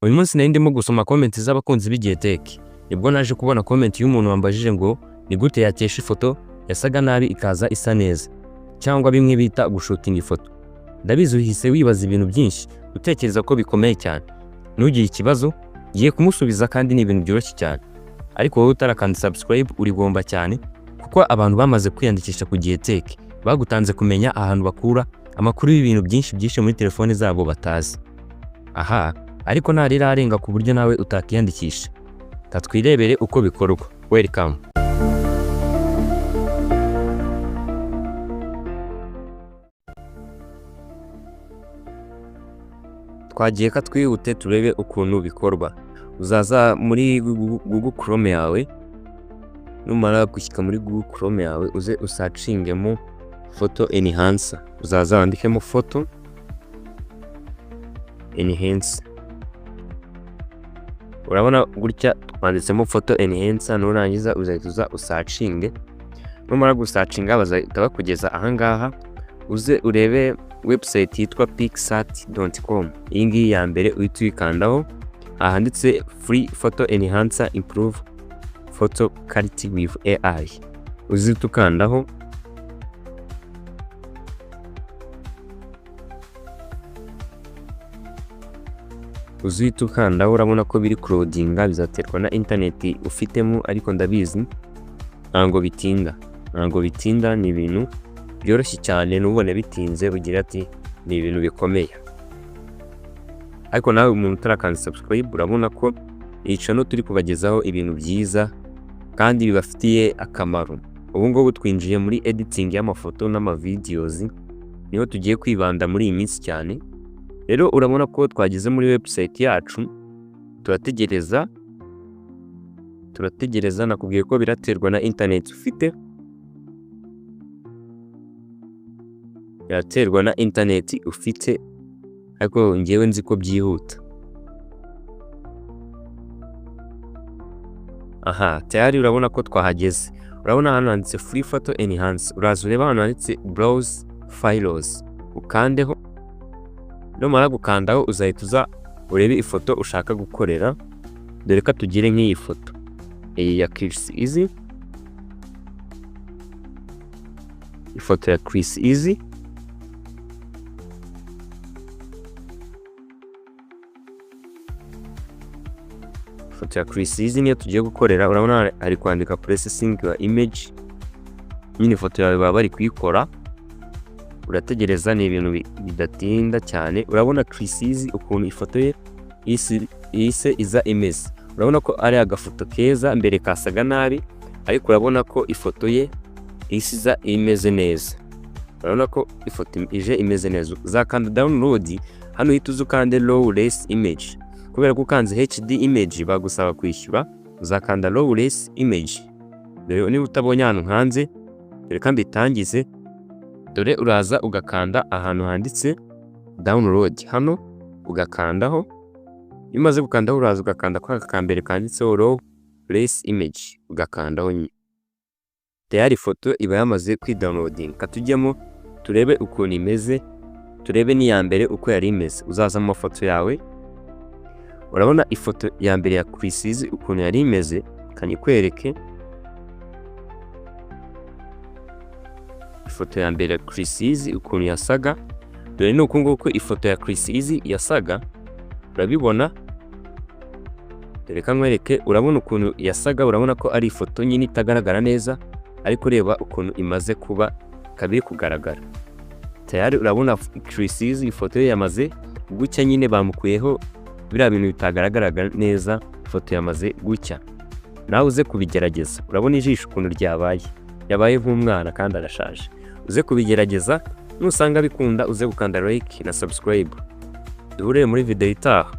Uyu munsi nari ndimo gusoma comment z'abakunzi b'Igihe Tech, nibwo naje kubona comment y'umuntu wambajije ngo ni gute yakesha ifoto yasaga nabi ikaza isa neza, cyangwa bimwe bita gushootinga ifoto. Ndabizi uhise wibaza ibintu byinshi, utekereza ko bikomeye cyane. Ntugire ikibazo, ngiye kumusubiza kandi ni ibintu byoroshye cyane. Ariko wowe utarakanda subscribe urigomba cyane, kuko abantu bamaze kwiyandikisha ku Gihe Tech bagutanze kumenya ahantu bakura amakuru y'ibintu byinshi byinshi muri telefone zabo batazi. Aha ariko ntarirarenga ku buryo nawe utakiyandikisha. Katwirebere uko bikorwa. Welcome. Twagiye ka twihute turebe ukuntu bikorwa. Uzaza muri Google Chrome yawe, numara gushyika muri Google Chrome yawe uze usacingemo photo enhancer. Uzaza wandikemo photo enhancer. Urabona gutya twanditsemo photo enhancer, nurangiza uzahita uza usacinge. Numara gusacinga bazahita bakugeza ahangaha, uze urebe website yitwa picsart.com. Iyi ngiyi ya mbere uhita uyikandaho, ahanditse free photo enhancer improve photo quality with AI. Uzihita ukandaho. Uzihita ukandaho, urabona ko biri kurodinga, bizaterwa na internet ufitemo, ariko ndabizi ntabwo bitinda, ntabwo bitinda, ni ibintu byoroshye cyane. Ntubone bitinze ugira ati ni ibintu bikomeye. Ariko nawe umuntu utarakanda subscribe, urabona ko iyi channel turi kubagezaho ibintu byiza kandi bibafitiye akamaro. Ubu ngubu twinjiye muri editing y'amafoto n'amavideos, niho tugiye kwibanda muri iyi minsi cyane. Rero urabona ko twageze muri website yacu, turategereza, turategereza. Nakubwiye ko biraterwa na internet ufite, biraterwa na internet ufite, ariko ngewe nzi ko byihuta. Aha tayari urabona ko twahageze. Urabona hano handitse free photo enhance. Uraza ureba hano handitse browse files, ukandeho. Numara gukandaho uzahita uza urebe ifoto ushaka gukorera. Dore ko tugire nk'iyi foto, iyi ya Chris Easy, ifoto ya Chris Easy. Ifoto ya Chris Easy niyo tugiye gukorera. Urabona ari kwandika processing your image, nyine ifoto yawe baba bari kuyikora. Urategereza, ni ibintu bidatinda cyane. Urabona Chris Easy ukuntu ifoto ye ihise iza imeze. Urabona ko ari agafoto keza, mbere kasaga nabi, ariko urabona ko ifoto ye ihise iza imeze neza. Urabona ko ifoto ije imeze neza. Uzakanda download hano, uhita uza ukande low res image, kubera ko ukanze HD image bagusaba kwishyura. Uzakanda low res image. Dore niba utabonye ahantu hanze, reka mbitangize. Dore uraza ugakanda ahantu handitse download hano, ugakandaho. Iyo umaze gukandaho uraza ugakanda kuri aka kambere kanditseho low res image, ugakandaho nyine. Tayari ifoto iba yamaze kwidownloadinga. Katujyemo turebe ukuntu imeze, turebe n'iya mbere uko yari imeze. Uzaza mu mafoto yawe, urabona ifoto ya mbere ya Chris Easy ukuntu yari imeze, kanyikwereke. Ifoto ya mbere ya Chris Easy ukuntu yasaga, dore ni uku nguku ifoto ya Chris Easy yasaga, urabibona. Dore ka nkwereke, urabona ukuntu yasaga, urabona ko ari ifoto nyine itagaragara neza, ariko reba ukuntu imaze kuba ikaba iri kugaragara. Tayari urabona Chris Easy ifoto ye yamaze gucya, nyine bamukuyeho biriya bintu bitagaragaraga neza, ifoto yamaze gucya. Nawe uze kubigerageza, urabona ijisho ukuntu ryabaye, yabaye nk'umwana kandi arashaje. Uze kubigerageza, nusanga bikunda uze gukanda like na subscribe. Duhurire muri video itaha.